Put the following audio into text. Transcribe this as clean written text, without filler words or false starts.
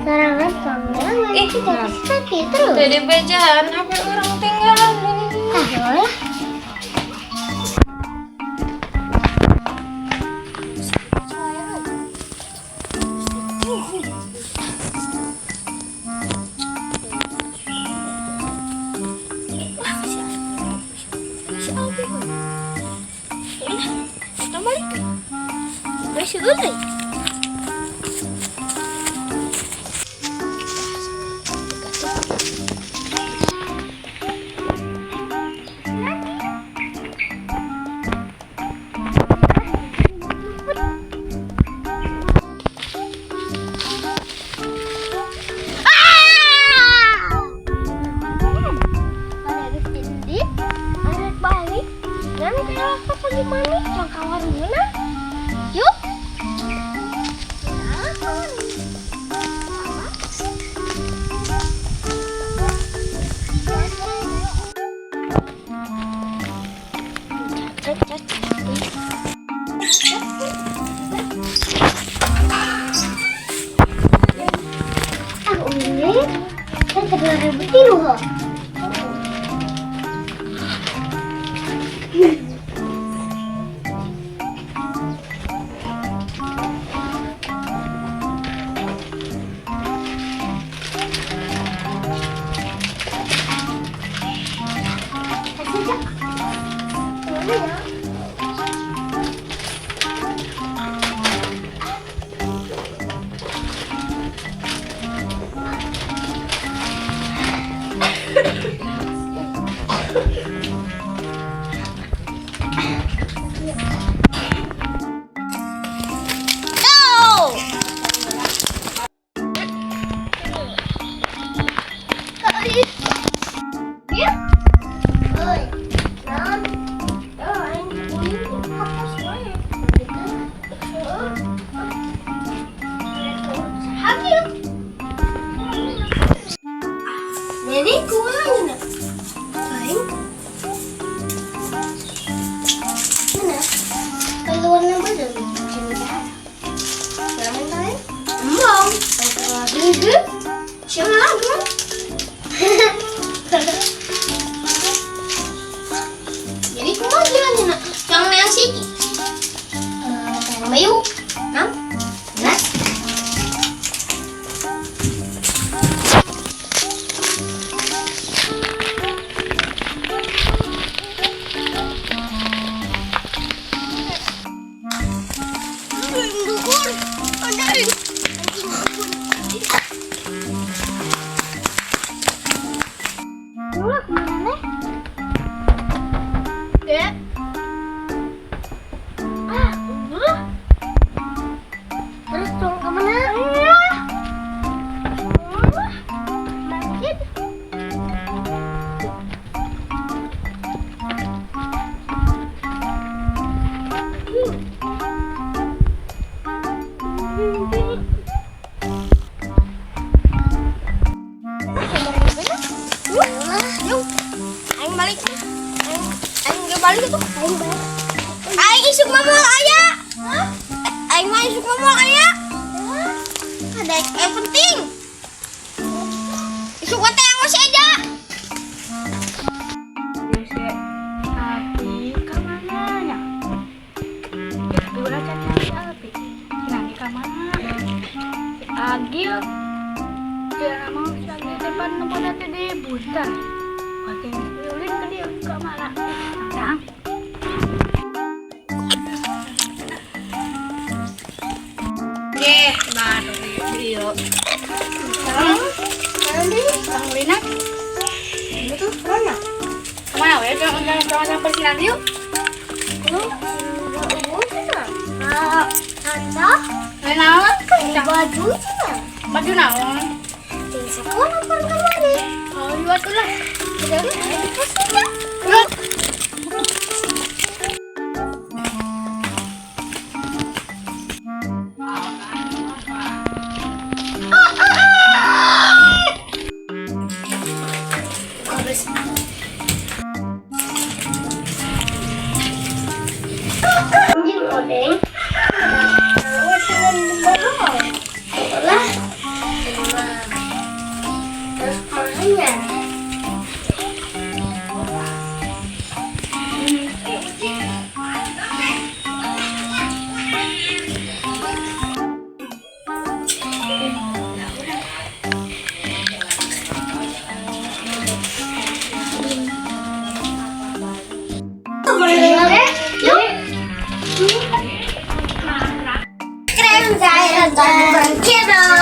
Serangan pangeran. Ih, sakit terus. Tadi bejaan HP orang tinggalan ini. Ah, boleh. Yuk. Ah, ini kan 2003 kok. Jadi kumaha Aing. Mana? Keluar nama dari cinta. Namun lain? Mau. Lagi? Siapa lagi? Jadi kumaha jalannya nak? Yang nasi. Bayu. Nah. Nah. Terus dong kemana? Iya. Masjid. Yuk, aing balik. Aing aing ge balik tuh. Aing balik. Aing isuk mah moal aya. Aing mah isuk mah moal aya. Ada Yang penting. Isuk mah teh masih aja. Tapi kemana nya? Tapi ulah cari Alpi. Si Nani kemana? Si Agil. Tidak mau si Agil tempat nemu nanti di buta. Pakai ulin ke dia ke mana? Tang. Oke, baru video. Nanti Tang Lina, itu mana? kemana we? Jangan jangan jangan sampai si Nani yuk. Ah, anda Lina, baju cina. Baju naon? Di sekolah kan kemarin. Oh, iya tuh lah. Jadi, kasih ya. Anjing odeng. Channel.